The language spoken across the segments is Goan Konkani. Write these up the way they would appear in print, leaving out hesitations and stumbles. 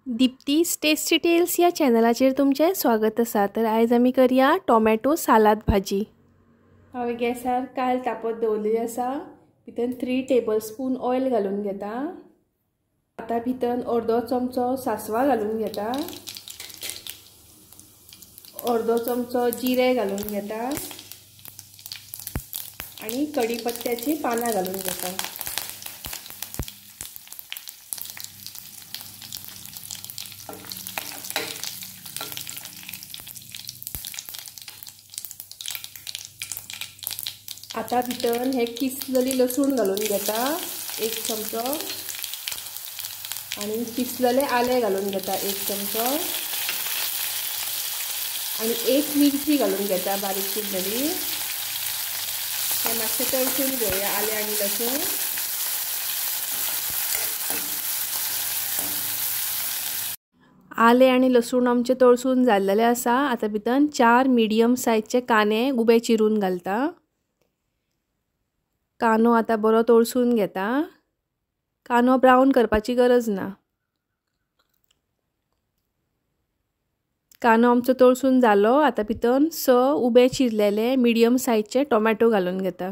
दीप्तीस टेस्टी टेल्स ह्या चॅनलाचेर तुमचें स्वागत आसा। तर आयज आमी करया टोमॅटो सालाद भाजी। हांवें गॅसार कायल तापत दवरलेली आसा। भितर 3 टेबलस्पून ऑयल घालून घेता। आतां भितर अर्दो चमचो सासवां घालून घेता, अर्दो चमचो जिरे घालून घेता आनी कढीपत्त्याची पानां घालून घेता। आता भितर हे किसलेली लसूण घालून घेता 1 चमचो आनी किसलेले आले घालून घेता 1 चमचो आनी 1 मिरची घालून घेता बारीक चिरलेली। हे मातशें तळसून घेवया आले आनी लसूण। आले आनी लसूण आमचे तळसून जाल्लेले आसा। आतां भितर 4 मिडियम सायजचे कांदे उबे चिरून घालता। कांदो आतां बरो तळसून घेता। कांदो ब्रावन करपाची गरज ना। कांदो आमचो तळसून जालो। आतां भितर 6 उबे चिरलेले मिडियम सायजचे टोमॅटो घालून घेता।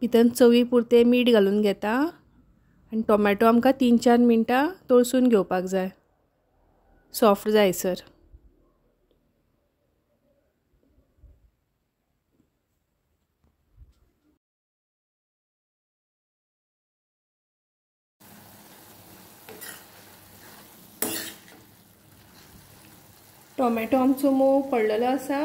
भितर चवी पुरते मीठ घालून घेता आनी टोमॅटो आमकां 3-4 मिनटां तळसून घेवपाक जाय, सॉफ्ट जायसर। टोमॅटो आमचो मोव पडलेलो आसा।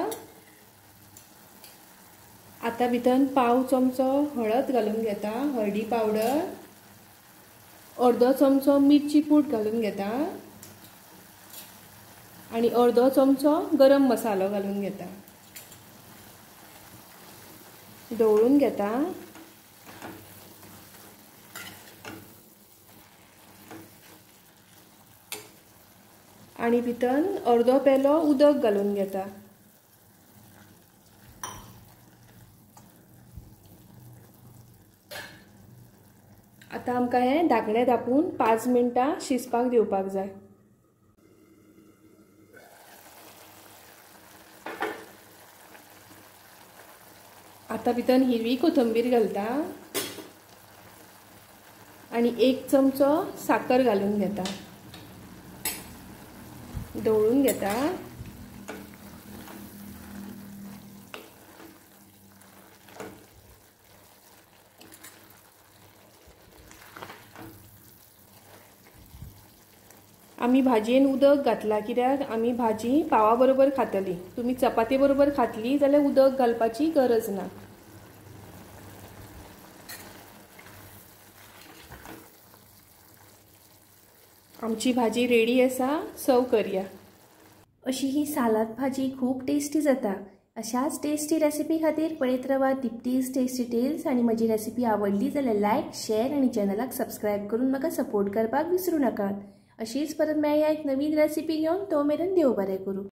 आतां भितर 1/4 चमचो हळद घालून घेता, हळदी पावडर, अर्दो चमचो मिरची पूड घालून घेता आनी अर्दो चमचो गरम मसालो घालून घेता। ढवळून घेता। आनी भितर अर्दो पेलो उदक घालून घेता। आतां आमकां हें धाकणें धापून 5 मिनटां शिजपाक दिवपाक जाय। आतां भितर हिरवी कोथंबीर घालता आनी 1 चमचो साकर घालून घेता। ढवळून घेता। आमी भाजयेन उदक घातला कित्याक आमी भाजी पावा बरोबर खातली। तुमी चपाती बरोबर खातली जाल्यार उदक घालपाची गरज ना। आमची भाजी रेडी आसा, सर्व करया। अशी ही सालाद भाजी खूब टेस्टी जाता। अशाच टेस्टी रेसिपी खातीर पळयत रावा दीप्तीस टेस्टी टेल्स। आनी म्हजी रेसिपी आवडली जाल्यार लायक, शेअर आनी चॅनलाक सबस्क्रायब करून म्हाका सपोर्ट करपाक विसरू नाकात। अशीच परत मेळया एक नवीन रेसिपी घेवन। तो मेरेन देव बरें करूं।